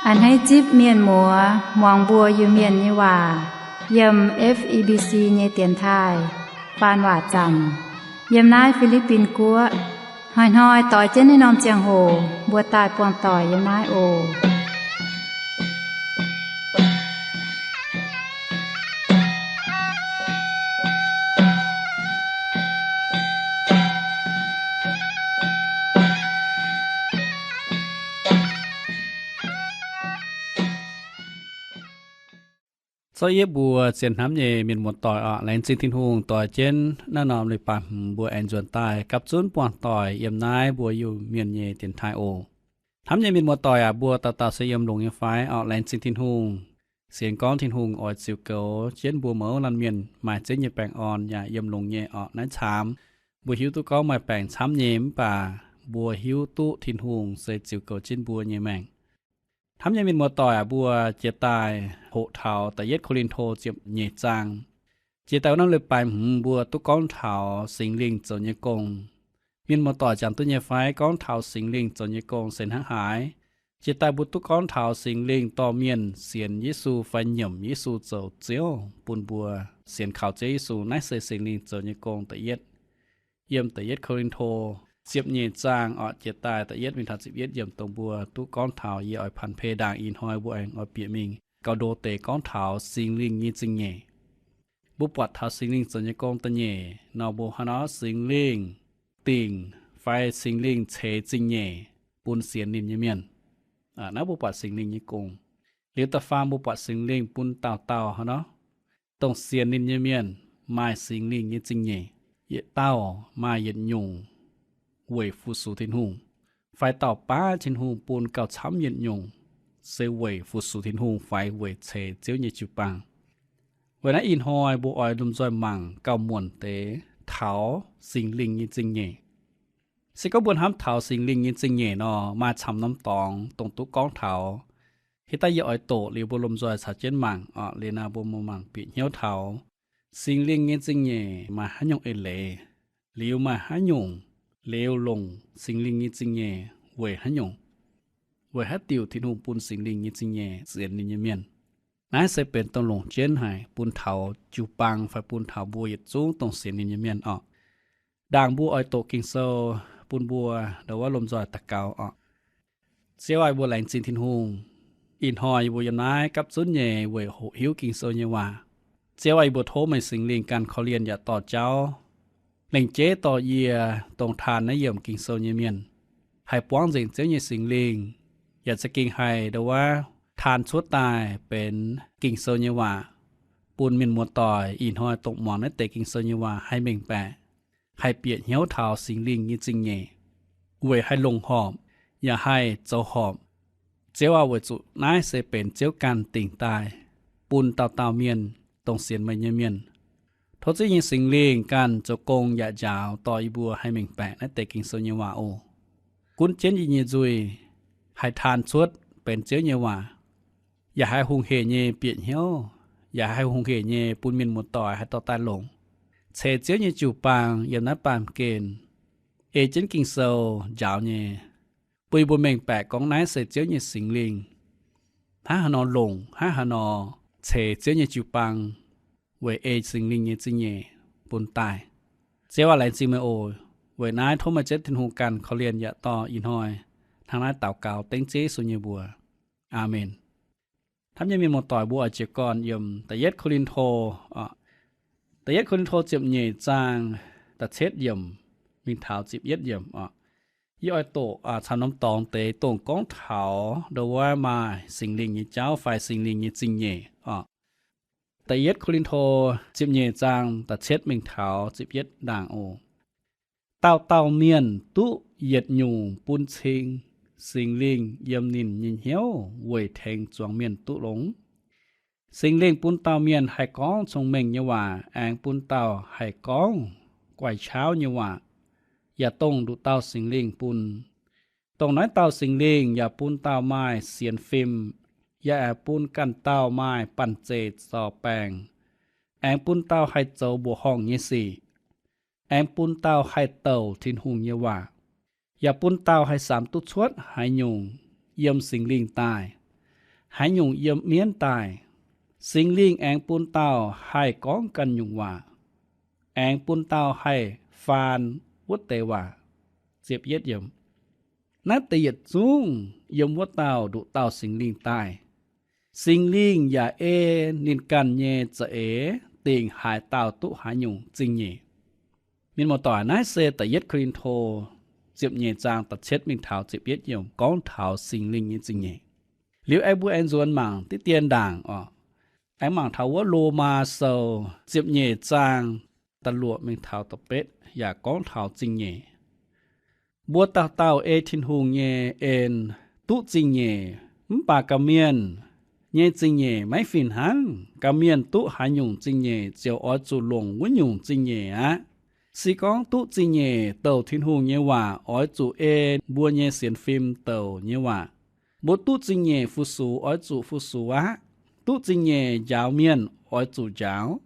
A'hneiv zipv mienh muoz muangx mbuo Iu-Mienh nyei waac yiem F E B C nyei dienx taaih faan waac zanc yiem naaiv Fi^li^bin Guoqv. Hnoi-hnoi doix jienv naaiv norm ziangh hoc mbuo daaih buangh doic yiem naaiv oc. Corc yie mbuo zien hnamv nyei mienh muoz-doic oc, laengz zingh Tin-Hungh doix jienv naaiv norm leiz-baaix hmz mbuo aengx nzuonx daaih gapv zunv buangh doic yiem naaiv mbuo Iu-Mienh nyei dienx taaih oc. Hnamv nyei mienh muoz-doic aac, mbuo dauh dauh se yiem longx nyei fai? Oc, laengz zingh Tin-Hungh. Sienx gorngv Tin-Hungh oix ziux goux jienv mbuo mouz laanh mienh maaih ziex nyei baengh orn yaac yiem longx nyei oc. Naaiv caamx mbuo hiuv duqv gorngv maaih baengc camv nyei, mv baac mbuo hiuv duqv Tin-Hungh se ziux goux jienv mbuo nyei maengc. Hnamv nyei mienh muoz-doic aac, mbuo jiex daaih hoqc taux da'yietv Ko^lin^to ziepc nyeic zaang. Jiex daaih wuov norm leiz-baaix hmz mbuo duqv gorngv taux Singx Lingh zoux nyei gong. Mienh muoz-doic jangx duqv nyei fai? Gorngv taux Singx Lingh zoux nyei gong se hnangv haaix? Jiex daaih mbuo duqv gorngv taux Singx Lingh dorh mienh sienx Yesu fai nyiemc Yesu zoux Ziouv bun mbuo sienx kaux Ziouv Yesu. Naaiv se Singx Lingh zoux nyei gong da'yietv. Yiem da'yietv Ko^lin^to ziepc nyeic zaang oc, jiex daaih da'yietv mingh taux ziepc yietv yiemc, dongh mbuo duqv gorngv taux, yie oix panx-pei ndaangc ih hnoi mbuo aengx oix bieqc mingh gauh ndo deix gorngv taux Singx Lingh nyei zingh nyeic. Mbuo buatc taux Singx Lingh zoux nyei gong da'nyeic nor, mbuo hnangv nor Singx Lingh dingc fai Singx Lingh ceix zingh nyeic bun sienx ninh nyei mienh. Naaiv mbuo buatc Singx Lingh nyei gong. Liuz da'faam mbuo buatc Singx Lingh bun dauh dauh hnangv nor, dongh sienx ninh nyei mienh maaih Singx Lingh nyei zingh nyeic. Yietc dauh maaih yietc nyungc weic fu-sux Tin-Hungh, fai dauh baav Tin-Hungh bun gauh camv yietc nyungc, se weic fu-sux Tin-Hungh fai weic ceix Ziouv nyei jiu-baang. Weic naaiv ih hnoi mbuo oix lomh nzoih mangc gauh muonc deix taux Singx Lingh nyei zingh nyeic. Se gorngv mbuo hnamv taux Singx Lingh nyei zingh nyeic nor, maaih camv norm dorngx dongh duqv gorngv taux. Hiuv daaih yie oix doqc liuz mbuo lomh nzoih caux jienv mangc oc. Liuz naaiv mbuo mangc bieqc hnyouv taux Singx Lingh nyei zingh nyeic maaih haaix nyungc eix leiz, liuz maaih haaix nyungc, liuz longc Singx Lingh nyei zingh nyeic weic haaix nyungc, weic haaix diuc Tin-Hungh bun Singx Lingh nyei zingh nyeic sienx ninh nyei mienh. Naaiv se benx dongh longc jienv haic bun taux jiu-baang fai bun taux mbuo yietc zungv dongh sienx ninh nyei mienh oc. Ndaangc mbuo oix doqc Ging-Sou, bun mbuo ndongc wuov lomh nzoih daux gaux oc. Ziouv aah, mbuo laengz zingh Tin-Hungh. Ih hnoi yie mbuo yiem naaiv gapv zunv nyei weic hoqc hiuv Ging-Sou nyei waac. Ziouv aah, yie mbuo tov meih Singx Lingh ganh korv-lienh yaac dorh jauv, lengc jeiv dorh yie dongh taan naaiv yiemc Ging-Sou nyei mienh, haih buangv nzengc Ziouv nyei Singx Lingh, yaac za'gengh haih ndongc wuov taan cuotv daaih benx Ging-Sou nyei waac, bun mienh muoz-doic ih hnoi dongh muangx naaiv deix Ging-Sou nyei waac haih mengh baeqc, haih bieqc hnyouv taux Singx Lingh nyei zingh nyeic, weic haih longc horpc, yaac haih zoux horpc. Ziouv aah, weic zuqc naaiv se benx Ziouv ganh dingc daaih bun dauh dauh mienh dongh sienx meih nyei mienh. Tov Ziouv nyei Singx Lingh ganh zoux gong yaac njaaux dorh yie mbuo haih mengh baeqc naaiv deix Ging-Sou nyei waac oc. Gunv jienv yie nyei nzuih haih taan cuotv benx Ziouv nyei waac, yaac haih hungh heic nyei bieqc hnyouv, yaac haih hungh heic nyei bun mienh muoz-doic haih dorh daaih longc, ceix Ziouv nyei jiu-baang yiem naaiv baamh gen, ei jienv Ging-Sou njaaux nyei, bun yie mbuo mengh baeqc gorngv naaiv se Ziouv nyei Singx Lingh hnangv haaix nor longc, hnangv haaix nor ceix Ziouv nyei jiu-baang weic ei Singx Lingh nyei zingh nyeic bun daaih. Ziouv aah, laengz zingh meih oc. Weic naaiv tov meih Ziouv Tin-Hungh ganh korv-lienh yaac dorh ih hnoi hnangv naaiv daux gaux dengv Ziouv Yesu nyei mbuox. Aamen. Hnamv nyei mienh muoz-doic, mbuo oix jiez gorn yiem da'yietv Ko^lin^to, da'yietv Ko^lin^to ziepc nyeic zaang da'cietv yiemc mingh taux ziepc yietv yiemc oc. Yie oix doqc camv norm dorngx deix dongh gorngv taux ndongc wuov maaih Singx Lingh nyei jauv fai Singx Lingh nyei zingh nyeic oc. Da'yietv Ko^lin^to ziepc nyeic zaang da'cietv mingh taux ziepc yietv ndaangc oc. Dauh dauh mienh duqv yietc nyungc bun cing Singx Lingh yiem ninh nyei hnyouv weic tengx zuangx mienh duqv longx. Singx Lingh bun dauh mienh haih gorngv cong-mengh nyei waac, aengx bun dauh haih gorngv guaix qaqv nyei waac, yaac dongh nduqc dauh Singx Lingh bun. Dongh naaiv dauh Singx Lingh yaac bun dauh maaih sienx fim, yaac aengx bun ganh dauh maaih banh zeic zorc baengc, aengx bun dauh haih zoux mbuoqc horngh nyei sic, aengx bun dauh haih douc Tin-Hungh nyei waac, yaac bun dauh haih samx duqv cuotv haaix nyungc yiem Singx Lingh daaih. haaix nyungc yiem mienv daaih, Singx Lingh aengx bun dauh haih gorngv ganh nyungc waac, aengx bun dauh haih faan wuov deix waac. Naaiv deix yietc zungv yiem wuov dauh nduqc dauh Singx Lingh daaih. Singx Lingh yaac ei ninh ganh nyei za'eix dingc haaix dauh duqv haaix nyungc zingh nyeic. Mienh muoz-doic, naaiv se da'yietv Ko^lin^to ziepc nyeic zaang da'cietv mingh taux ziepc yietv yiemc gorngv taux Singx Lingh nyei zingh nyeic. Liuz aengx mbuo aengx nzuonx mangc diqv dien ndaangc oc. Aengx mangc taux wuov Lomaa Sou ziepc nyeic zaang da'luoqc mingh taux da'betv yaac gorngv taux zingh nyeic. Mbuo dauh dauh ei Tin-Hungh nyei en duqv zingh nyeic, mv baac gorqv-mienh nyei zingh nyeic maiv fih hnangv. Gorqv-mienh duqv haaix nyungc zingh nyeic ziouc oix zuqc longc wuov nyungc zingh nyeic aqv. Se gorngv duqv zingh nyeic douc Tin-Hungh nyei waac oix zuqc ei mbuo nyei sienx fim douc nyei waac. Mbuo duqv zingh nyeic fu-sux oix zuqc fu-sux aqv. Duqv zingh nyeic njaaux mienh oix zuqc njaaux.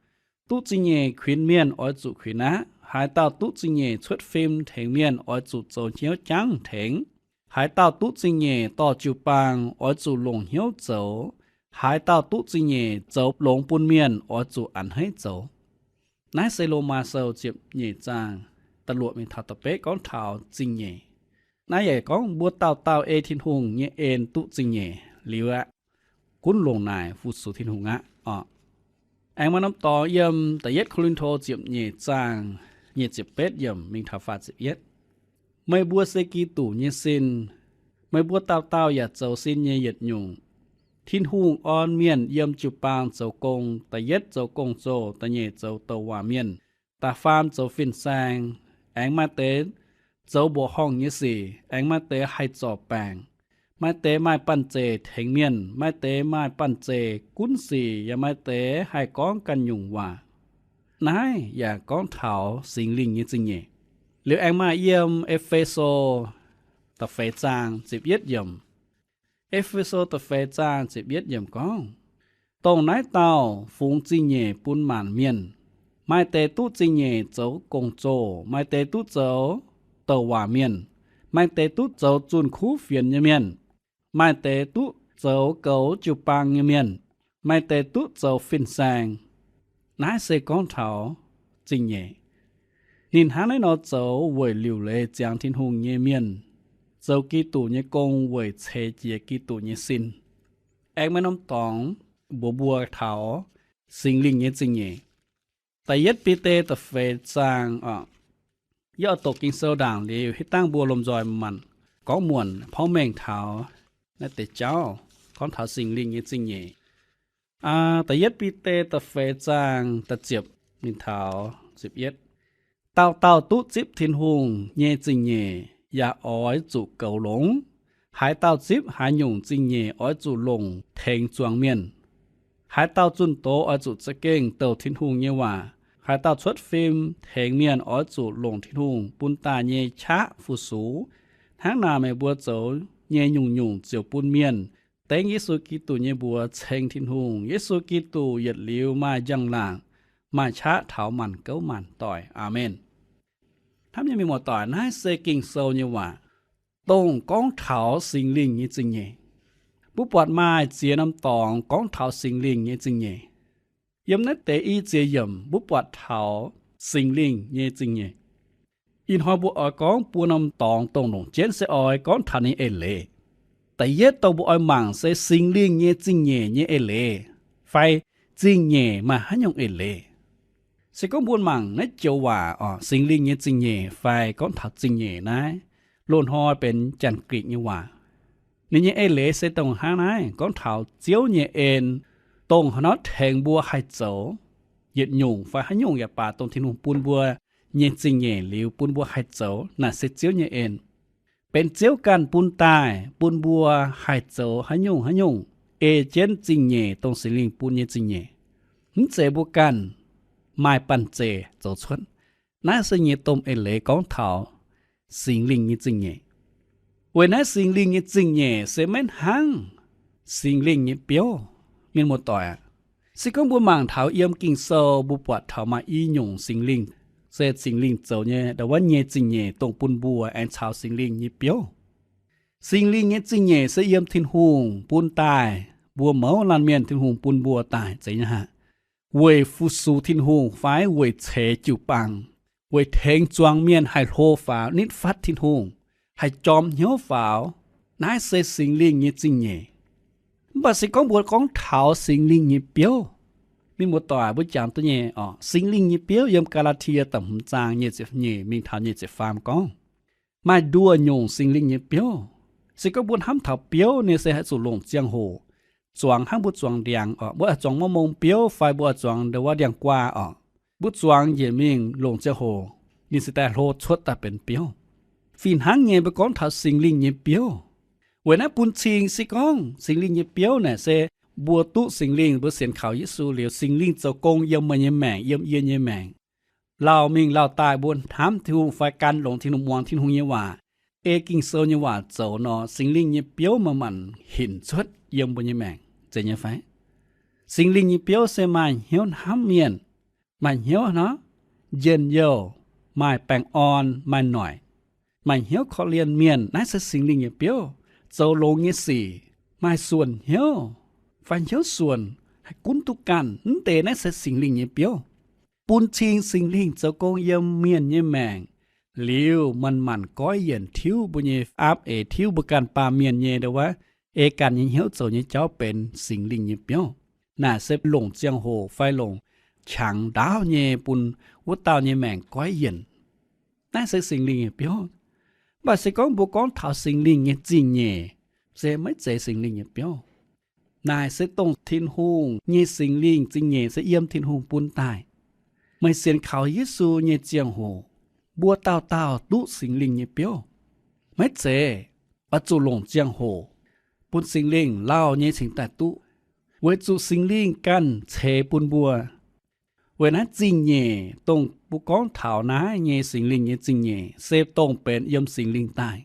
Duqv zingh nyeic kuinx mienh oix zuqc kuinx aqv. Haaix dauh duqv zingh nyeic cuotv fim tengx mienh oix zuqc zoux hnyouv jangv tengx. Haaix dauh duqv zingh nyeic dorh jiu-baang oix zuqc longc hnyouv zoux. Haaix dauh duqv zingh nyeic zoux longx bun mienh oix zuqc a'hneiv zoux. Naaiv se Lomaa Sou ziepc nyeic zaang da'luoqc mingh taux da'betv gorngv taux zingh nyeic. Naaiv yaac gorngv mbuo dauh dauh ei Tin-Hungh nyei en duqv zingh nyeic liuz aqv, gunv longc naaic fu-sux Tin-Hungh aqv oc. Aengx maaih norm dorngx yiem da'yietv Ko^lin^to ziepc nyeic zaang nyeic ziepc betv yiemc mingh taux faah ziepc yietv. Meih mbuo se Giduc nyei sin. Meih mbuo dauh dauh yaac zoux sin nyei yietc nyungc. Tin-Hungh orn mienh yiem jiu-baang zoux gong, da'yietv zoux gong-zoh, da'nyeic zoux douc waac mienh, da'faam zoux fin-saeng. Aengx maaih deix zoux mbuoqc horngh nyei sic, aengx maaih deix haih zorc baengc. Maaih deix maaih banh zeic tengx mienh, maaih deix maaih banh zeic gunv sic, yaac maaih deix haih gorngv ganh nyungc waac. Naaiv yaac gorngv taux Singx Lingh nyei zingh nyeic. Liuz aengx maaih yiem E^fe^so da'feix zaang ziepc yietv yiemc. E^fe^so da'feix zaang ziepc yietv yiemc gorngv, dongh naaiv dauh fungx zingh nyeic bun maanc mienh. Maaih deix duqv zingh nyeic zoux gong-zoh, maaih deix duqv zoux douc waac mienh, maaih deix duqv zoux zunh kuv fienx nyei mienh, maaih deix duqv zoux goux jiu-baang nyei mienh, maaih deix duqv zoux fin-saeng. Naaiv se gorngv taux zingh nyeic. Ninh hnangv naaiv nor zoux weic liuc leiz ziangx Tin-Hungh nyei mienh, zoux Giduc nyei gong weic ceix jiez Giduc nyei sin. Aengx maaih norm dorngx mbuox mbuo taux Singx Lingh nyei zingh nyeic. Da'yietv Bide da'feix zaang oc. Yie oix doqc Ging-Sou ndaangc liuz, hitv dangh mbuo lomh nzoih manc gorngv muonc porv mengh taux naaiv deix jauv gorngv taux Singx Lingh nyei zingh nyeic. Da'yietv Bide da'feix zaang da'ziepc mingh taux ziepc yietv. Dauh dauh duqv zipv Tin-Hungh nyei zingh nyeic yaac oix zuqc goux longx. Haaix dauh zipv haaix nyungc zingh nyeic oix zuqc longc tengx zuangx mienh. Haaix dauh zunh doz oix zuqc za'gengh douc Tin-Hungh nyei waac. Haaix dauh cuotv fim tengx mienh oix zuqc longc Tin-Hungh bun daaih nyei qaqv fu-sux. Hnangv naaic meih mbuo zoux nyei nyungc-nyungc ziouc bun mienh dengv Yesu Giduc nyei mbuox ceng Tin-Hungh. Yesu Giduc yietc liuz maaih njang-laangc, maaih qaqv taux maanc gouv maanc doic. Aamen. Hnamv nyei mienh muoz-doic, naaiv se Ging-Sou nyei waac, dongh gorngv taux Singx Lingh nyei zingh nyeic. Mbuo buatc maaih ziex norm dorngx gorngv taux Singx Lingh nyei zingh nyeic. Yiem naaiv deix i ziex yiemc mbuo buatc taux Singx Lingh nyei zingh nyeic. Ih hnoi mbuo oix gorngv buo norm dorngx dongh longc jienv se oix gorngv taux ninh eix leiz. Da'yietv dongh mbuo oix mangc se Singx Lingh nyei zingh nyeic nyei eix leiz, fai zingh nyeic maaih haaix nyungc eix leiz. Se gorngv mbuo mangc naaiv joux waac oc, Singx Lingh nyei zingh nyeic fai gorngv taux zingh nyeic naaiv, loz-hnoi benx Janx-Gikc nyei waac. Ninh nyei eix leiz se dongh hnangv naaiv gorngv taux Ziouv nyei en, dongh haaix nor tengx mbuo haih zoux yietc nyungc fai haaix nyungc yaac baac, dongh Tin-Hungh bun mbuo nyei zingh nyeic liuz bun mbuo haih zoux, naaic se Ziouv nyei en. Benx Ziouv ganh bun daaih bun mbuo haih zoux haaix nyungc haaix nyungc ei jienv zingh nyeic, dongh Singx Lingh bun nyei zingh nyeic. Mv zeiz mbuo ganh maaih banh zeic zoux cuotv. Naaiv se nyei domh eix leiz gorngv taux Singx Lingh nyei zingh nyeic. Weic naaiv Singx Lingh nyei zingh nyeic se maiv hnangv Singx Lingh nyei biouv. Mienh muoz-doic aac, se gorngv mbuo mangc taux yiem Ging-Sou, mbuo buatc taux maaih i nyungc Singx Lingh, se Singx Lingh zoux nyei ndau wuov nyei zingh nyeic dongh bun mbuo aengx caux Singx Lingh nyei biouv. Singx Lingh nyei zingh nyeic se yiem Tin-Hungh bun daaih mbuo mouz laanh mienh Tin-Hungh bun mbuo daaih zeiz nyei haic. Weic fu-sux Tin-Hungh fai weic ceix jiu-baang, weic tengx zuangx mienh haih hlo faaux nitv fatv Tin-Hungh, haih jorm hnyouv faaux, naaiv se Singx Lingh nyei zingh nyeic. Mv baac se gorngv mbuo gorngv taux Singx Lingh nyei biouv, mienh muoz-doic, mbuo jangx duqv nyei oc. Singx Lingh nyei biouv yiem Gaa^laa^tie da'hmz zaang nyic ziepc nyeic mingh taux nyic ziepc faam gorngv, maaih nduoh nyungc Singx Lingh nyei biouv. Se gorngv mbuo hnamv taux biouv nyei se haih zuqc longc ziangh hoc zuangx hnangv mbuo zuangx ndiangx oc, mbuo zuangx mov mong biouv fai mbuo zuangx nda wuov ndiangx-guaa oc. Mbuo zuangx njiec mingh longc ziangh hoc, ninh se daaih hlo cuotv daaih benx biouv. Fih hnangv nyei mbuo gorngv taux Singx Lingh nyei biouv. Weic naaiv bun cing se gorngv Singx Lingh nyei biouv naaic se mbuo duqv Singx Lingh, mbuo sienx kaux Yesu liuz, Singx Lingh zoux gong yiem meih nyei maengc, yiem yie nyei maengc. Lauh mingh lauh daaih mbuo hnamv Tin-Hungh fai gan longx Tin-Hungh, muangx Tin-Hungh nyei waac, ei Ging-Sou nyei waac zoux nor, Singx Lingh nyei biouv manc-manc hinc cuotv yiem mbuo nyei maengc, zeiz nyei fai? Singx Lingh nyei biouv se maaih hnyouv hnamv mienh, maaih hnyouv nor, njien-youh, maaih baengh orn, maaih noic, maaih hnyouv korv-lienh mienh. Naaiv se Singx Lingh nyei biouv. Zoux longx nyei sic, maaih suonc hnyouv, fai hnyouv suonc, haih gunv duqv ganh, mv deix naaiv se Singx Lingh nyei biouv. Bun cing Singx Lingh zoux gong yiem mienh nyei maengc, liuz manc-manc goiv yienc tiuv mbuo nyei aapv eix, tiuv mbuo ganh baamh mienh nyei nda wuov, ei ganh nyei hnyouv zoux nyei jauv benx Singx Lingh nyei biouv. Naaic se longc ziangh hoc fai longc qangx ndaauv nyei bun wuov dauh nyei maengc goiv yienc. Naaiv se Singx Lingh nyei biouv. Mv baac se gorngv mbuo gorngv taux Singx Lingh nyei zingh nyeic, se maiv zeiz Singx Lingh nyei biouv. Naaic se dongh Tin-Hungh nyei Singx Lingh zingh nyeic se yiem Tin-Hungh bun daaih. Meih sienx kaux Yesu nyei ziangh hoc, mbuo dauh dauh duqv Singx Lingh nyei biouv. Maiv zeiz oix zuqc longc ziangh hoc bun Singx Lingh lauh nyei cingx daaih duqv, weic zuqc Singx Lingh ganh ceix bun mbuo. Weic naaiv zingh nyeic dongh mbuo gorngv taux naaiv nyei Singx Lingh nyei zingh nyeic se dongh benx yiem Singx Lingh daaih.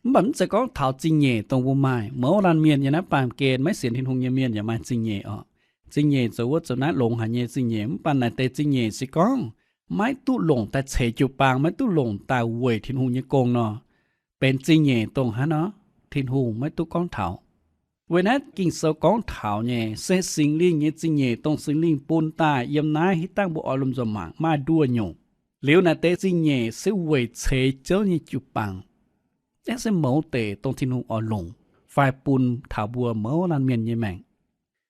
Mv baac mv zeiz gorngv taux zingh nyeic dongh mbuo maaih. Mouz laanh mienh yiem naaiv baamh gen maiv sienx Tin-Hungh nyei mienh yaac maaih zingh nyeic oc. Zingh nyeic zoux wuov zoux naaiv longx haic nyei zingh nyeic, mv baac naaic deix zingh nyeic se gorngv maiv duqv longc daaih ceix jiu-baang, maiv duqv longc daaih weic Tin-Hungh nyei gong nor, benx zingh nyeic dongh hnangv nor, Tin-Hungh maiv duqv gorngv taux. Weic naaiv Ging-Sou gorngv taux nyei se Singx Lingh nyei zingh nyeic dongh Singx Lingh bun daaih yiem naaiv hitv dangh mbuo oix lomh nzoih mangc maaih nduoh nyungc. Liuz naaic deix zingh nyeic se weic ceix Ziouv nyei jiu-baang. Aeqv, se mouz deix dongh Tin-Hungh oix longc fai bun taux mbuo mouz laanh mienh nyei maengc.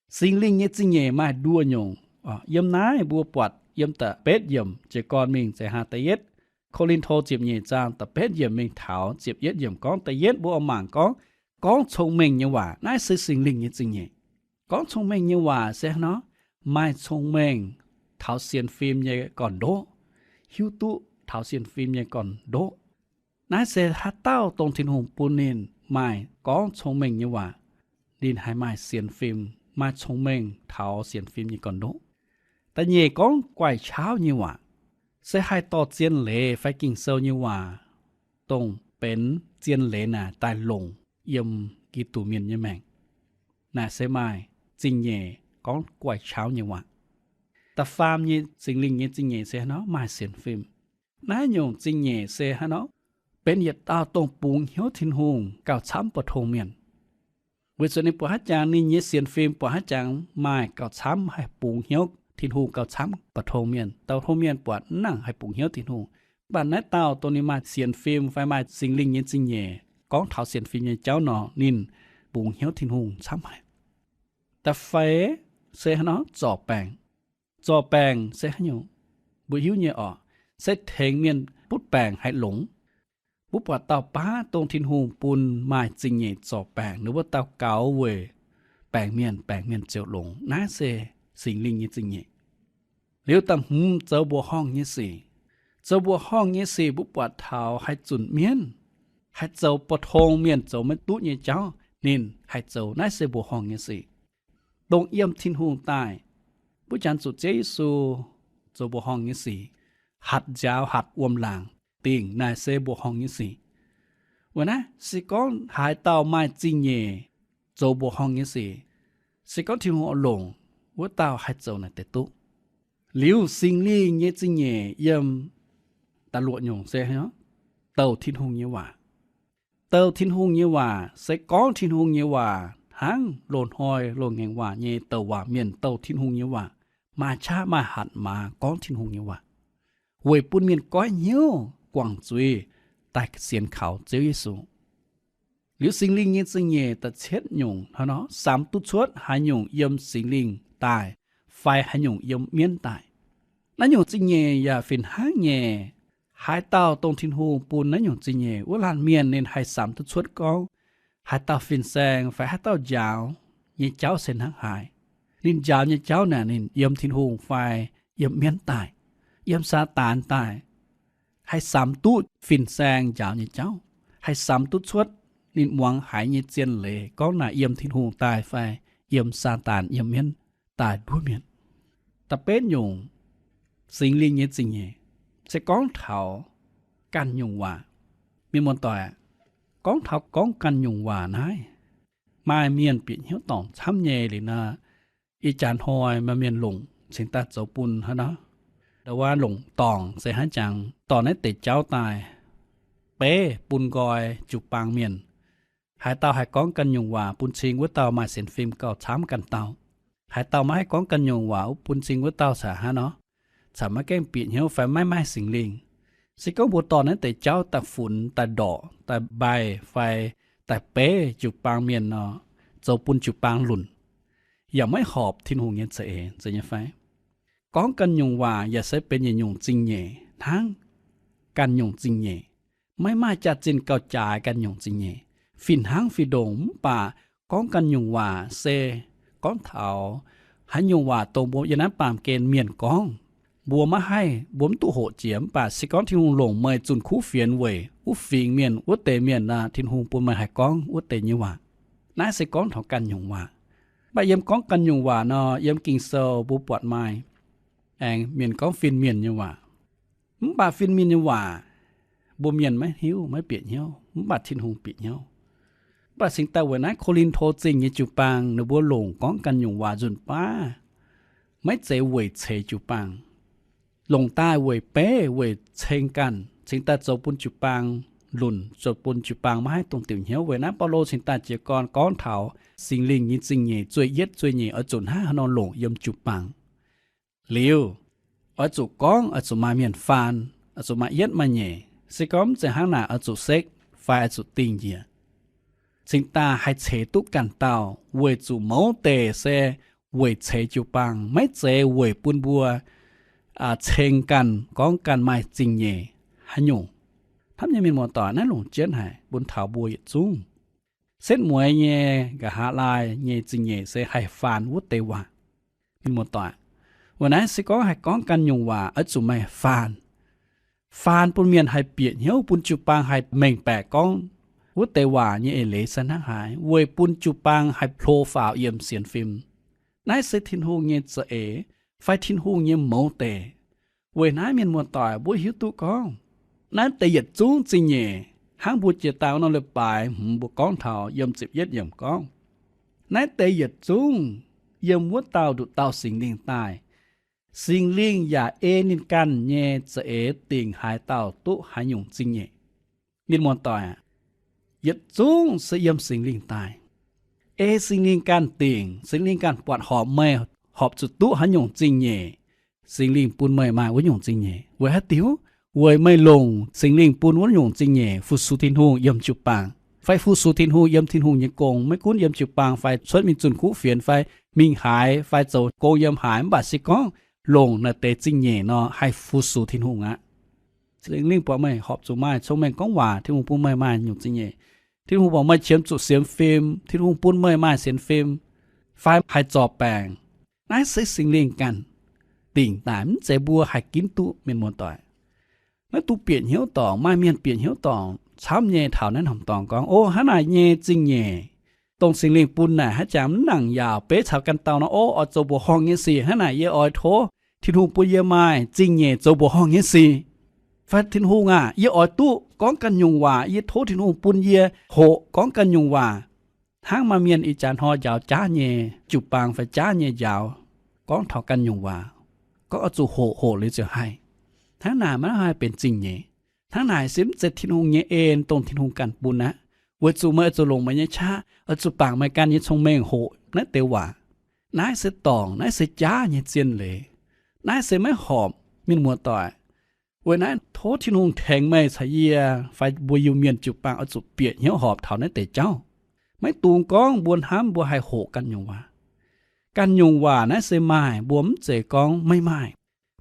Singx Lingh nyei zingh nyeic maaih nduoh nyungc. Yiem naaiv mbuo buatc yiem da'betv yiemc jiez gorn mingh, zeiz hnangv da'yietv Ko^lin^to ziepc nyeic zaang da'betv yiemc mingh taux ziepc yietv yiemc gorngv, da'yietv mbuo oix mangc gorngv, gorngv cong-mengh nyei waac. Naaiv se Singx Lingh nyei zingh nyeic. Gorngv cong-mengh nyei waac se hnangv nor, maaih cong-mengh taux sienx fim nyei gorn-ndoqv, hiuv duqv taux sienx fim nyei gorn-ndoqv. Naaiv se haaix dauh dongh Tin-Hungh bun ninh maaih gorngv cong-mengh nyei waac, ninh haih maaih sienx fim, maaih cong-mengh taux sienx fim nyei gorn-ndoqv. Da'nyeic gorngv guaix-qaauv nyei waac, se haih dorh zien leiz fai Ging-Sou nyei waac, dongh benx zien leiz naaic daaih longc yiem Giduc mienh nyei maengc. Naaic se maaih zingh nyeic gorngv guaix-qaauv nyei waac. Da'faam nyei Singx Lingh nyei zingh nyeic se hnangv nor maaih sienx fim. Naaiv nyungc zingh nyeic se hnangv nor benx yietc dauh dongh bungx hnyouv Tin-Hungh gauh camv buatc tong mienh. Weic zuqc ninh buatc haaix jangx ninh nyei sienx fim buatc haaix jangx maaih gauh camv haih bungx hnyouv Tin-Hungh gauh camv buatc tong mienh. Dauh tong mienh buatc mv nangc haih bungx hnyouv Tin-Hungh. Mv baac naaiv dauh dongh ninh maaih sienx fim fai maaih Singx Lingh nyei zingh nyeic gorngv taux sienx fim nyei jauv nor, ninh bungx hnyouv Tin-Hungh camv haic. Da'feix se hnangv nor zorc baengc. Zorc baengc se haaix nyungc? Mbuo hiuv nyei oc, se tengx mienh butv baengc haih longx. Mbuo buatc dauh baav dongh Tin-Hungh bun maaih zingh nyeic zorc baengc, ninh wuov dauh gaux weic baengc mienh, baengc mienh ziouc longx. Naaiv se Singx Lingh nyei zingh nyeic. Liuz da'hmz zoux mbuoqc horngh nyei sic. Zoux mbuoqc horngh nyei sic mbuo buatc taux haih zunc mienv, haih zoux buatc tong mienh zoux maiv duqv nyei jauv, ninh haih zoux. Naaiv se mbuoqc horngh nyei sic, dongh yiem Tin-Hungh daaih. Mbuo janx zuqc Ziouv Yesu zoux mbuoqc horngh nyei sic, hatc nziaaux hatc wuom-laangc dingc, naaiv se mbuoqc horngh nyei sic. Weic naaiv se gorngv haaix dauh maaih zingh nyeic zoux mbuoqc horngh nyei sic, se gorngv Tin-Hungh oix longc, wuov dauh haih zoux naaiv deix duqv. Liuz Singx Lingh nyei zingh nyeic yiem da'luoqc nyungc se douh Tin-Hungh nyei waac. Douh Tin-Hungh nyei waac se gorngv Tin-Hungh nyei waac hnangv loz-hnoi loz-ngaengc waac nyei douc waac mienh douh Tin-Hungh nyei waac, maaih qaqv maaih hatc maaz gorngv Tin-Hungh nyei waac, weic bun mienh goiv hnyouv guangc zuiz daaih sienx kaux Ziouv Yesu. Liuz Singx Lingh nyei zingh nyeic da'cietv nyungc hnangv nor, samx duqv cuotv haaix nyungc yiem Singx Lingh daaih fai haaix nyungc yiem mienv daaih. Naaiv nyungc zingh nyeic yaac fih hnangv nyei. Haaix dauh dongh Tin-Hungh bun naaiv nyungc zingh nyeic wuov laanh mienh, ninh haih samx duqv cuotv gorngv haaix dauh fin-saeng fai haaix dauh njaaux nyei jauv se hnangv haaix. Ninh njaaux nyei jauv naaic ninh yiem Tin-Hungh fai yiem mienv daaih, yiem Saadaan daaih. Haih samx duqv fin-saeng njaaux nyei jauv, haih samx duqv cuotv ninh muangx haaix nyei zien leiz gorngv naaic yiem Tin-Hungh daaih fai yiem Saadaan, yiem mienv daaih nduov mienh. Da'betv nyungc, Singx Lingh nyei zingh nyeic se gorngv taux ganh nyungc waac. Mienh muoz-doic, gorngv taux gorngv ganh nyungc waac naaiv, maaih mienh bieqc hnyouv dorngc camv nyei liuz nor, ih jaax hnoi maaih mienh longc cingx daaih zoux bun hnangv nor. Ndau wuov longc dorngc se hnangv jangx dorh naaiv deix jauv daaih beiv bun nqoi jiu-baang mienh. Haaix dauh haih gorngv ganh nyungc waac bun cing wuov dauh maaih sienx fim gauh camv ganh dauh. Haaix dauh maiv haih gorngv ganh nyungc waac bun cing wuov dauh caux hnangv nor, caux maiv gaengh bieqc hnyouv fai maiv maaih Singx Lingh. Se gorngv mbuo dorh naaiv deix jauv daaih funx, daaih ndorqc, daaih mbaih fai daaih beiv jiu-baang mienh nor, zoux bun jiu-baang lunc, yaac maiv horpc Tin-Hungh nyei za'eix, zeiz nyei fai? Gorngv ganh nyungc waac yaac se benx yietc nyungc zingh nyeic hnangv. Ganh nyungc zingh nyeic, maiv maaih jaax-zinh gauh jaaix ganh nyungc zingh nyeic. Fih hnangv fih ndongc mv baac gorngv ganh nyungc waac se gorngv taux haaix nyungc waac dongh mbuo yiem naaiv baamh gen mienh gorngv, mbuo maiv haih, mbuo mv duqv hoqc jiex. Mv baac se gorngv Tin-Hungh longc meih zunh kuv fienx weic wuov fingx mienh, wuov deix mienh nor, Tin-Hungh bun meih haih gorngv wuov deix nyei waac. Naaiv se gorngv taux ganh nyungc waac. Mv baac yiem gorngv ganh nyungc waac nor, yiem Ging-Sou mbuo buatc maaih aengx mienh gorngv fin-mienh nyei waac. Mv baac fin-mienh nyei waac mbuo mienh maiv hiuv, maiv bieqc hnyouv, mv baac Tin-Hungh bieqc hnyouv. Mv baac cingx daaih weic naaiv Ko^lin^to Zingh nyei jiu-baang ninh mbuo longc gorngv ganh nyungc waac nzunc baav, maiv zeiz weic ceix jiu-baang. Longc daaih weic beiv, weic ceng ganh, cingx daaih zoux bun jiu-baang lunc, zoux bun jiu-baang maiv haih dongh diuc hnyouv. Weic naaiv Baulo cingx daaih jiez gorn gorngv taux Singx Lingh nyei zingh nyeic zueih yietv zueih nyeic oix zuqc hnangv haaix nor longc yiem jiu-baang. Liuz, oix zuqc gorngv, oix zuqc maaih mienh faan, oix zuqc maaih yietv maaih nyeic. Se gorngv mv zeiz hnangv naaic, oix zuqc sekv fai oix zuqc dingh njiec. Cingx daaih haih ceix duqv ganh dauh, weic zuqc mouz deix se weic ceix jiu-baang, maiv zeiz weic bun mbuo ceng ganh, gorngv ganh maaih zingh nyeic haaix nyungc. Hnamv nyei mienh muoz-doic, naaiv longc jienv haic bun taux mbuo yietc zungv. Setv mueiz nyei, nqa'haav laai nyei zingh nyeic se haih faan wuov deix waac. Mienh muoz-doic, weic naaiv se gorngv haih gorngv ganh nyungc waac oix zuqc maaih faan. Faan bun mienh haih bieqc hnyouv, bun jiu-baang haih mengh baeqc gorngv wuov deix waac nyei eix leiz se hnangv haaix, weic bun jiu-baang haih hlo faaux yiem sienx fim. Naaiv se Tin-Hungh nyei za'eix fai Tin-Hungh nyei mouz deix. Weic naaiv mienh muoz-doic, mbuo hiuv duqv gorngv naaiv deix yietc zungv zingh nyeic, hnangv mbuo jiex daaih wuov norm leiz-baaix hmz mbuo gorngv taux yiem ziepc yietv yiemc gorngv, naaiv deix yietc zungv yiem wuov dauh nduqc dauh Singx Lingh daaih. Singx Lingh yaac ei ninh ganh nyei za'eix dingc haaix dauh duqv haaix nyungc zingh nyeic. Mienh muoz-doic aac, yietc zungv se yiem Singx Lingh daaih. Ei Singx Lingh ganh dingc, Singx Lingh ganh buatc horpc meih horpc zuqc duqv haaix nyungc zingh nyeic. Singx Lingh bun meih maaih wuov nyungc zingh nyeic. Weic haaix diuc? Weic meih longc Singx Lingh bun wuov nyungc zingh nyeic fu-sux Tin-Hungh yiem jiu-baang, fai fu-sux Tin-Hungh yiem Tin-Hungh nyei gong, maiv gunv yiem jiu-baang fai cuotv mingh zunh kuv fienx fai mingh haaix fai zoux gong yiem haaix, mv baac se gorngv longc naaiv deix zingh nyeic nor haih fu-sux Tin-Hungh aqv. Singx Lingh buatc meih horpc zuqc maaih cong-mengh gorngv waac, Tin-Hungh bun meih maaih nyungc zingh nyeic. Tin-Hungh buatc meih qiemx zuqc sienx fim, Tin-Hungh bun meih maaih sienx fim, fai haih zorc baengc. Naaiv se Singx Lingh ganh dingc daaih, mv zeiz mbuo haih ginv duqv, mienh muoz-doic. Maiv dungx bieqc hnyouv dorngc. Maaih mienh bieqc hnyouv dorngc camv nyei taux naaiv norm dorngx gorngv, O, hnangv naaic nyei zingh nyeic dongh Singx Lingh bun naaic hnangv jangx mv nangc yaauc beiv caux ganh dauh nor, O, oix zoux mbuoqc horngh nyei sic. Hnangv naaic yie oix tov Tin-Hungh bun yie maaih zingh nyeic zoux mbuoqc horngh nyei sic. Fai Tin-Hungh aah, yie oix duqv gorngv ganh nyungc waac, yie tov Tin-Hungh bun yie hoqc gorngv ganh nyungc waac. Hnangv maaih mienh ih jaax hnoi njaaux jaav nyei jiu-baang fai jaav nyei njaaux, gorngv taux ganh nyungc waac, gorngv oix zuqc hoqc, hoqc liuz ziouc haih. Hnangv naaic maiv haih benx zingh nyeic. Hnangv naaic se mv zeiz Tin-Hungh nyei en dongh Tin-Hungh ganh bun aqv. Weic zuqc meih oix zuqc longc meih nyei qaqv, oix zuqc bangc meih ganh nyei cong-mengh hoqc naaiv deix waac. Naaiv se dorngc, naaiv se jaav nyei zien leiz. Naaiv se maiv horpc, mienh muoz-doic. Weic naaiv tov Tin-Hungh tengx meih caux yie fai mbuo Iu-Mienh jiu-baang oix zuqc bieqc hnyouv horpc taux naaiv deix jauv. Maiv dungx gorngv mbuo hnamv mbuo haih hoqc ganh nyungc waac. Ganh nyungc waac naaiv se maaih, mbuo mv zeiz gorngv maiv maaih.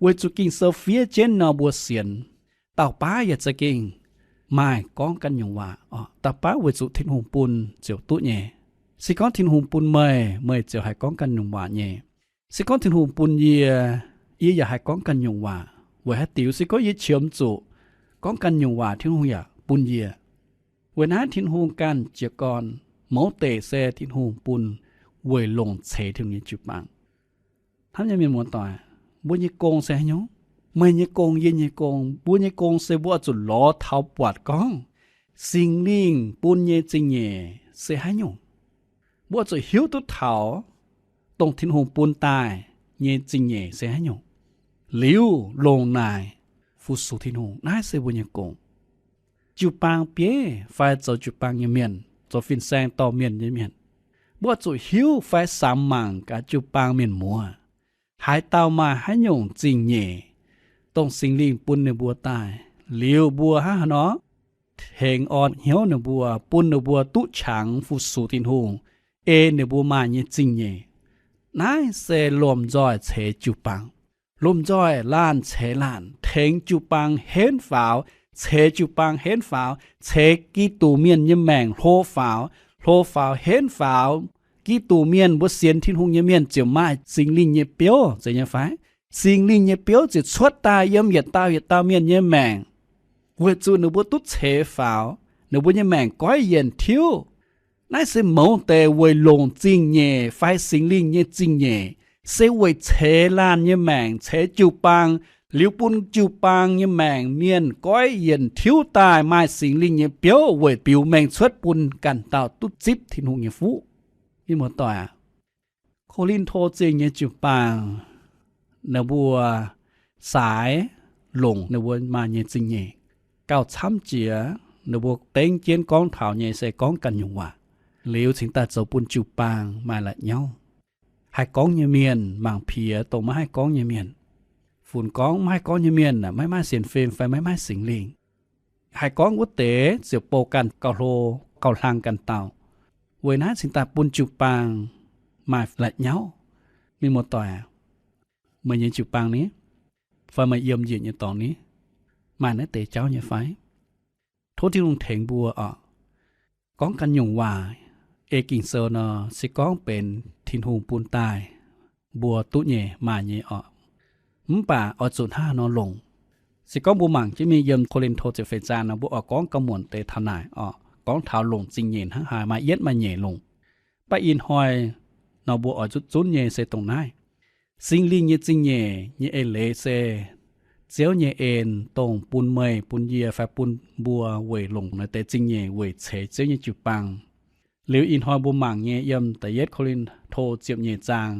Weic zuqc Ging-Sou fiev jienv nor mbuo sienx, dauh baav yaac za'gengh maaih gorngv ganh nyungc waac. Dauh baav weic zuqc Tin-Hungh bun ziouc duqv nyei. Se gorngv Tin-Hungh bun meih, meih ziouc haih gorngv ganh nyungc waac nyei. Se gorngv Tin-Hungh bun yie, yie yaac haih gorngv ganh nyungc waac. Weic haaix diuc? Se gorngv yie qiemx zuqc gorngv ganh nyungc waac, Tin-Hungh yaac bun yie. Weic naaiv Tin-Hungh ganh jiez gorn, mouz deic se Tin-Hungh bun weic longc ceix Tin-Hungh nyei jiu-baang. Hnamv nyei mienh muoz-doic, mbuo nyei gong se haaix nyungc? Meih nyei gong, yie nyei gong, mbuo nyei gong se mbuo oix zuqc lorz taux buatc gorngv Singx Lingh bun nyei zingh nyeic se haaix nyungc. Mbuo oix zuqc hiuv duqv taux dongh Tin-Hungh bun daaih nyei zingh nyeic se haaix nyungc, liuz longc naaic fu-sux Tin-Hungh. Naaiv se mbuo nyei gong. Jiu-baang bieiv fai zoux jiu-baang nyei mienh, zoux fin-saeng dorh mienh nyei mienh, mbuo oix zuqc hiuv fai samx mangc gaax jiu-baang mienh muoz, haaix dauh maaih haaix nyungc zingh nyeic, dongh Singx Lingh bun ninh mbuo daaih, liuz mbuo hnangv haaix nor tengx orn hnyouv ninh mbuo, bun ninh mbuo duqv qangx fu-sux Tin-Hungh, ei ninh mbuo maaih nyei zingh nyeic. Naaiv se lomh nzoih ceix jiu-baang. Lomh nzoih laanh ceix laanh, tengx jiu-baang henv faaux, ceix jiu-baang henv faaux, ceix Giduc mienh nyei maengc hlo faaux, hlo faaux henv faaux. Giduc mienh, mbuo sienx Tin-Hungh nyei mienh ziouc maaih Singx Lingh nyei biouv, zeiz nyei fai? Singx Lingh nyei biouv ziouc cuotv daaih yiem yietc dauh yietc dauh mienh nyei maengc, weic zuqc ninh mbuo duqv ceix faaux, ninh mbuo nyei maengc goiv yienc tiuv. Naaiv se mouz deix weic longc zingh nyeic fai Singx Lingh nyei zingh nyeic, se weic ceix laanh nyei maengc, ceix jiu-baang, liuz bun jiu-baang nyei maengc mienh goiv yienc tiuv daaih maaih Singx Lingh nyei biouv weic biux mengh cuotv bun ganh dauh duqv zipv Tin-Hungh nyei fuqv. Mienh muoz-doic aac, Ko^lin^to Zingh nyei jiu-baang, ninh mbuo saaix longc ninh mbuo maaih nyei zingh nyeic gauh camv jiex. Ninh mbuo dengv jienv gorngv taux nyei se gorngv ganh nyungc waac, liuz cingx daaih zoux bun jiu-baang maaih la'nyauv. Haih gorngv nyei mienh mangc piex dongh maiv haih gorngv nyei mienh. Funx gorngv maiv haih gorngv nyei mienh aeqv, maiv maaih sienx fim fai maiv maaih Singx Lingh. Haih gorngv wuov deix ziouc bouh ganh gauh hlo, gauh hlang ganh dauh. Weic naaiv cingx daaih bun jiu-baang maaih la'nyauv. Mienh muoz-doic aac, meih nyei jiu-baang ni, fai meih yiem njiec nyei dorngx ni, maaih naaiv deix jauv nyei fai? Tov Tin-Hungh tengx mbuo oc. Gorngv ganh nyungc waac ei Ging-Sou nor, se gorngv benx Tin-Hungh bun daaih, mbuo duqv nyei, maaih nyei oc. Mv baac oix zuqc hnangv haaix nor longc? Se gorngv mbuo mangc jienv mingh yiem Ko^lin^to ziepc feix zaang nor, mbuo oix gorngv gauh muonc deix taux naaic oc, gorngv taux longc zingh nyeic hnangv haaix, maaih yietv maaih nyeic longc. Mv baac ih hnoi nor mbuo oix zutv zunv nyei se dongh naaiv. Singx Lingh nyei zingh nyeic nyei eix leiz se Ziouv nyei en dongh bun meih, bun yie, fai bun mbuo weic longc naaiv deix zingh nyeic weic ceix Ziouv nyei jiu-baang. Liuz ih hnoi mbuo mangc nyei yiem da'yietv Ko^lin^to ziepc nyeic zaang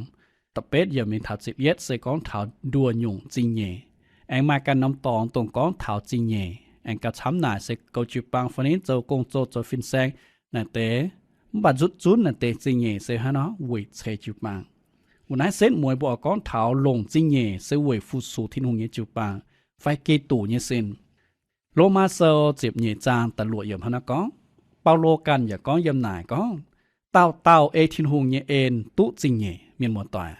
da'betv yiemc mingh taux ziepc yietv se gorngv taux nduoh nyungc zingh nyeic. Aengx maaih ganh norm dorngx dongh gorngv taux zingh nyeic. Aengx gauh camv naaic se goux jiu-baang fai niv zoux gong-zoh zoux fin-saeng naaic deix. Mv baac nzutv zunv naaic deix zingh nyeic se hnangv nor weic ceix jiu-baang. Weic naaiv setv mueiz mbuo oix gorngv taux longc zingh nyeic se weic fu-sux Tin-Hungh nyei jiu-baang fai Giduc nyei sin. Lomaa Sou ziepc nyeic zaang da'luoqc yiemc hnangv naaiv gorngv, Baulo ganh yaac gorngv yiem naaic gorngv, dauh dauh ei Tin-Hungh nyei en duqv zingh nyeic. Mienh muoz-doic,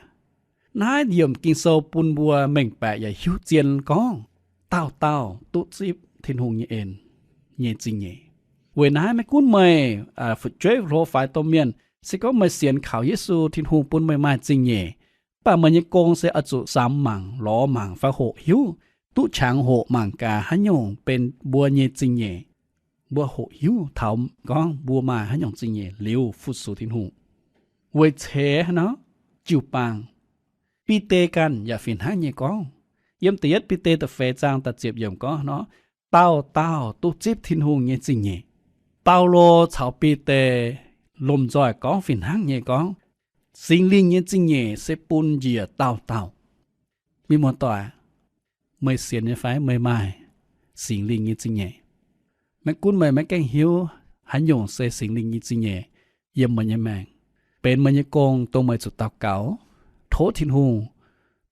naaiv yiemc Ging-Sou bun mbuo mengh baeqc yaac hiuv zien gorngv dauh dauh duqv zipv Tin-Hungh nyei en nyei zingh nyeic. Weic naaiv maiv gunv meih fu'jueiv hlo faix domh mienh, se gorngv meih sienx kaux Yesu, Tin-Hungh bun meih maaih zingh nyeic, mv baac meih nyei gong se oix zuqc samx mangc, lorz mangc fai hoqc hiuv, duqv qangx hoqc mangc gaax haaix nyungc benx mbuo nyei zingh nyeic. Mbuo hoqc hiuv taux gorngv mbuo maaih haaix nyungc zingh nyeic liuz fu-sux Tin-Hungh weic ceix haaix nor? Jiu-baang. Bide ganh yaac fih hnangv nyei gorngv, yiem da'yietv Bide da'feix zaang da'ziepc yiemc gorngv nor, dauh dauh duqv zipv Tin-Hungh nyei zingh nyeic. Baulo caux Bide lomh nzoih gorngv fih hnangv nyei gorngv, Singx Lingh nyei zingh nyeic se bun njiec dauh dauh. Mienh muoz-doic, meih sienx nyei fai meih maaih Singx Lingh nyei zingh nyeic? Maiv gunv meih maiv gaengh hiuv haaix nyungc se Singx Lingh nyei zingh nyeic yiem meih nyei maengc. Benx meih nyei gong dongh meih zuqc daux gaux, tov Tin-Hungh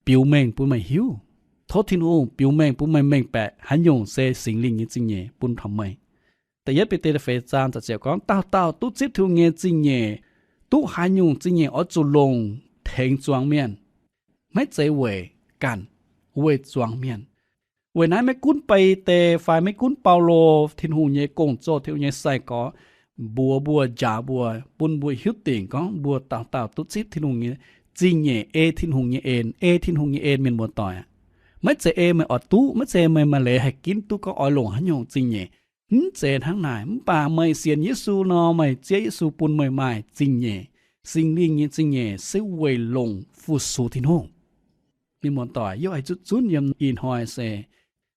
biux mengh bun meih hiuv. Tov Tin-Hungh biux mengh bun meih mengh baeqc haaix nyungc se Singx Lingh nyei zingh nyeic bun taux meih. Da'yietv Bide da'feix zaang da'ziepc gorngv, dauh dauh duqv zipv Tin-Hungh nyei zingh nyeic, duqv haaix nyungc zingh nyeic oix zuqc longc tengx zuangx mienh, maiv zeiz weic ganh, weic zuangx mienh. Weic naaiv maiv gunv Bide fai maiv gunv Baulo, Tin-Hungh nyei gong-zoh, Tin-Hungh nyei sai-gorx, mbuox mbuo, njaaux mbuo, bun mbuo hiuv dingc gorngv mbuo dauh dauh duqv zipv Tin-Hungh nyei zingh nyeic, ei Tin-Hungh nyei en, ei Tin-Hungh nyei en, mienh muoz-doic aac. Maiv zeiz ei meih oix duqv, maiv zeiz meih maaih leiz haih ginv duqv gorngv oix longc haaix nyungc zingh nyeic. Mv zeiz hnangv naaic. Mv baac meih sienx Yesu nor, meih zieqv Yesu bun meih maaih zingh nyeic. Singx Lingh nyei zingh nyeic se weic longc fu-sux Tin-Hungh. Mienh muoz-doic, yie oix zuqv zunv yiem ih hnoi se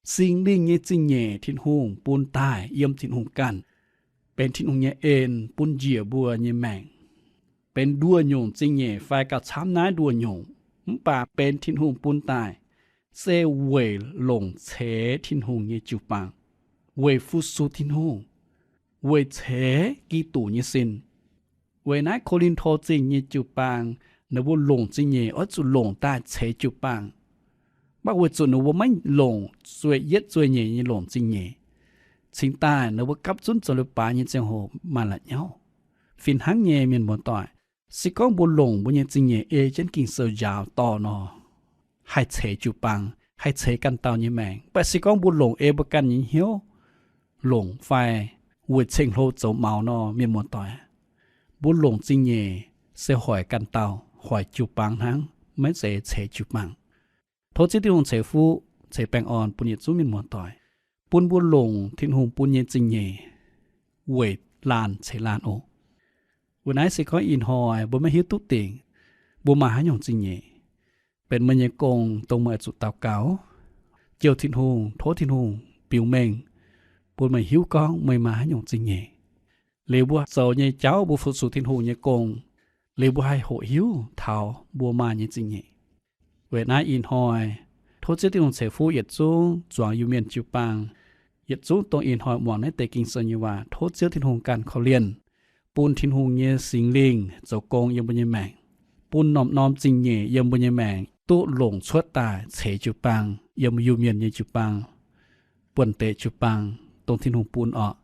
Singx Lingh nyei zingh nyeic Tin-Hungh bun daaih yiem Tin-Hungh ganh, benx Tin-Hungh nyei en bun njiec mbuo nyei maengc. Benx nduoh nyungc zingh nyeic fai gauh camv naaiv nduoh nyungc, mv baac benx Tin-Hungh bun daaih, se weic longc ceix Tin-Hungh nyei jiu-baang, weic fu-sux Tin-Hungh, weic ceix Giduc nyei sin. Weic naaiv Ko^lin^to Zingh nyei jiu-baang, ninh mbuo longc zingh nyeic oix zuqc longc daaih ceix jiu-baang. Mv baac weic zuqc ninh mbuo maiv longc zueih yietv zueih nyeic nyei longc zingh nyeic, cingx daaih ninh mbuo gapv zunv zoux leiz-baaix nyei ziangh hoc maaih la'nyauv. Fih hnangv nyei, mienh muoz-doic, se gorngv mbuo longc mbuo nyei zingh nyeic ei jienv Ging-Sou njaaux dorh nor, haih ceix jiu-baang, haih ceix ganh dauh nyei maengc. Mv baac se gorngv mbuo longc ei mbuo ganh nyei hnyouv longc fai weic ceng-hlo zoux maux nor, mienh muoz-doic, mbuo longc zingh nyeic se hoic ganh dauh, hoic jiu-baang hnangv, maiv zeiz ceix jiu-baang. Tov Ziouv Tin-Hungh ceix fuqv ceix baengh orn bun yietc zungv mienh muoz-doic, bun mbuo longc Tin-Hungh bun nyei zingh nyeic weic laanh ceix laanh oc. Weic naaiv se gorngv ih hnoi mbuo maiv hiuv duqv dingc mbuo maaih haaix nyungc zingh nyeic, benx meih nyei gong dongh meih oix zuqc daux gaux, jouh Tin-Hungh, tov Tin-Hungh biux mengh bun meih hiuv gorngv meih maaih haaix nyungc zingh nyeic. Liuz mbuo zoux nyei jauv mbuo fu-sux Tin-Hungh nyei gong, liuz mbuo haih hoqc hiuv taux mbuo maaih nyei zingh nyeic. Weic naaiv ih hnoi, tov Ziouv Tin-Hungh ceix fuqv yietc zungv zuangx Iu-Mienh jiu-baang, yietc zungv dongh ih hnoi muangx naaiv deix Ging-Sou nyei waac, tov Ziouv Tin-Hungh ganh korv-lienh, bun Tin-Hungh nyei Singx Lingh zoux gong yiem mbuo nyei maengc, bun norm-norm zingh nyeic yiem mbuo nyei maengc duqv longc cuotv daaih ceix jiu-baang, yiem Iu-Mienh nyei jiu-baang, buonv-deic jiu-baang, dongh Tin-Hungh bun orqc.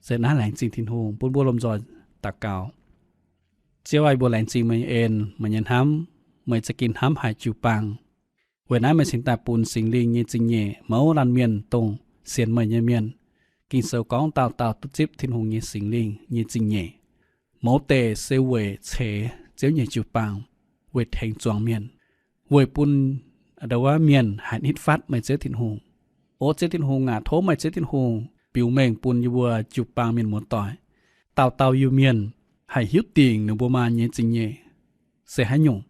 Se naaiv laengz zingh Tin-Hungh, bun mbuo lomh nzoih daux gaux. Ziouv aah, mbuo laengz zingh meih nyei en, meih nyei hnamv, meih za'gengh hnamv haic jiu-baang. Weic naaiv meih cingx daaih bun Singx Lingh nyei zingh nyeic mouz laanh mienh dongh sienx meih nyei mienh. Ging-Sou gorngv dauh dauh duqv zipv Tin-Hungh nyei Singx Lingh nyei zingh nyeic. Mouz deix se weic ceix Ziouv nyei jiu-baang, weic tengx zuangx mienh, weic bun ndo wuov mienh haih nitv fatv meih Ziouv Tin-Hungh. O Ziouv Tin-Hungh aac, tov meih Ziouv Tin-Hungh biux mengh bun yie mbuo jiu-baang mienh muoz-doic, dauh dauh Iu-Mienh haih hiuv dingc ninh mbuo maaih nyei zingh nyeic se haaix nyungc.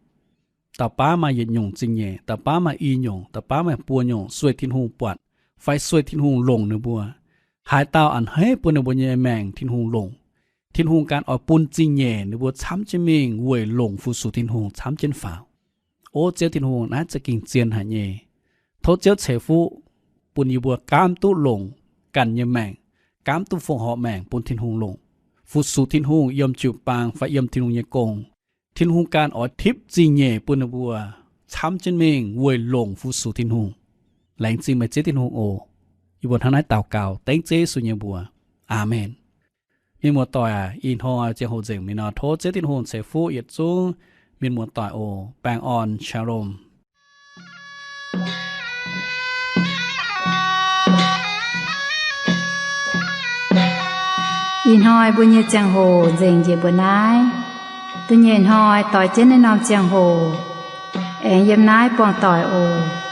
Dauh baav maaih yietc nyungc zingh nyeic, dauh baav maaih i nyungc, dauh baav maaih buo nyungc sueih Tin-Hungh buatc fai sueih Tin-Hungh longc ninh mbuo. Haaix dauh a'hneiv bun ninh mbuo nyei maengc Tin-Hungh longc, Tin-Hungh ganh oix bun zingh nyeic ninh mbuo camv jienv mingh weic longc fu-sux Tin-Hungh camv jienv faaux. O Ziouv Tin-Hungh, naaiv za'gengh zien haic nyei. Tov Ziouv ceix fuqv bun yie mbuo gaamv duqv longc ganh nyei maengc, gaamv duqv fongc horc maengc bun Tin-Hungh longc, fu-sux Tin-Hungh yiem jiu-baang fai yiem Tin-Hungh nyei gong. Tin-Hungh ganh oix tipv zingh nyeic bun ninh mbuo camv jienv mingh weic longc fu-sux Tin-Hungh. Laengz zingh meih Ziouv Tin-Hungh oc. Yie mbuo hnangv naaiv daux gaux dengv Ziouv Yesu nyei mbuox. Aamen. Mienh muoz-doic aac, ih hnoi ziangh hoc nzengc mingh nor, tov Ziouv Tin-Hungh ceix fuqv yietc zungv mienh muoz-doic oc. Baengh orn, Shalom. Ih hnoi mbuo nyei ziangh hoc nzengc njiec mbuo naaiv. Da'nyeic hnoi doix jienv naaiv norm ziangh hoc aengx yiem naaiv buangh doic oc.